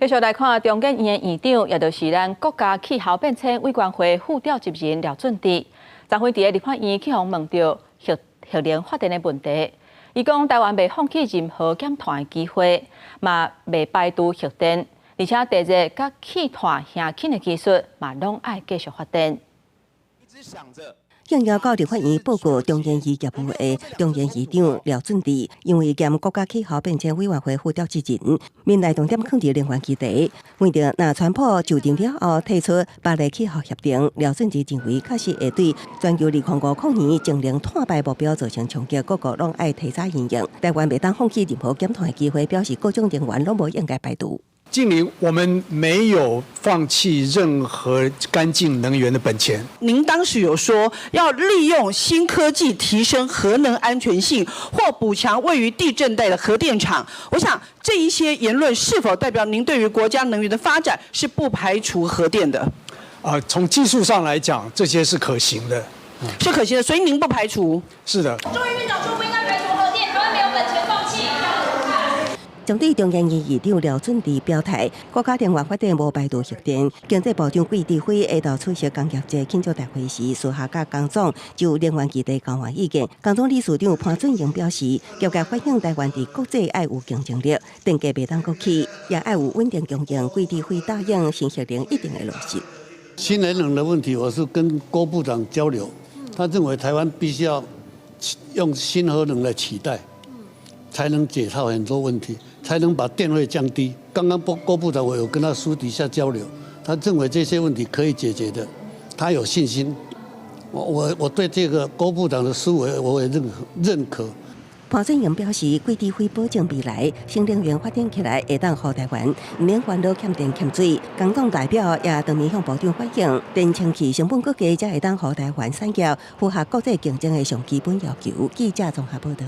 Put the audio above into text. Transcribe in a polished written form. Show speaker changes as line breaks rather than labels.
繼續來看中研院的院長，也就是咱國家氣候變遷委員會副召集人廖俊智，昨昏佇咧立法院去予問著核核能發電的問題，伊講台灣袂放棄任何減碳的機會，嘛袂排除核電，而且地熱佮氣炭燃氫的技術嘛攏愛繼續發展。
應邀到立法院報告中研院業務的中研院長廖俊智，因為兼國家氣候變遷委員會副召集人，面內重點囥佇能源議題。問著若川普就任了後退出巴黎氣候協定，廖俊智認為確實會對全球2050年淨零碳排目標造成衝擊，各國攏愛提早因應。台灣袂當放棄任何減碳的機會，表示各種能源攏無應該排除。
淨零，我們沒有放棄任何乾淨能源的本錢。
您當時有說要利用新科技提升核能安全性，或補強位於地震帶的核電廠。我想這一些言論是否代表您對於國家能源的發展是不排除核電的？
啊，從技術上來講，這些是可行的，
是可行的，所以您不排除。
是的。
眾議院長說不應該排除核電，台灣沒有本錢放棄。
針對中研院院長廖俊智表態，國家能源發展無排除核電。經濟部長季志輝下晝出席工業節慶祝大會時，私下佮江總就能源議題交換意見。江總理事長潘俊榮表示，業界反映台灣佇國際愛有競爭力，電價袂當閣起，也愛有穩定供應。季志輝答應新核能一定會落實。
新能源的問題，我是跟郭部長交流，他認為台灣必須要用新核能來取代，才能解套很多問題，才能把電費降低。剛剛郭部長我有跟他私底下交流，他認為這些問題可以解決的，他有信心。我對這個郭部長的思維我也認可認可。
潘俊榮表示，季志輝保證未來新能源發展起來會當予台灣毋免煩惱欠電欠水。工黨代表也當面向部長反映，電清氣成本閣低，才會當予台灣產業符合國際競爭的上基本要求。記者綜合報道。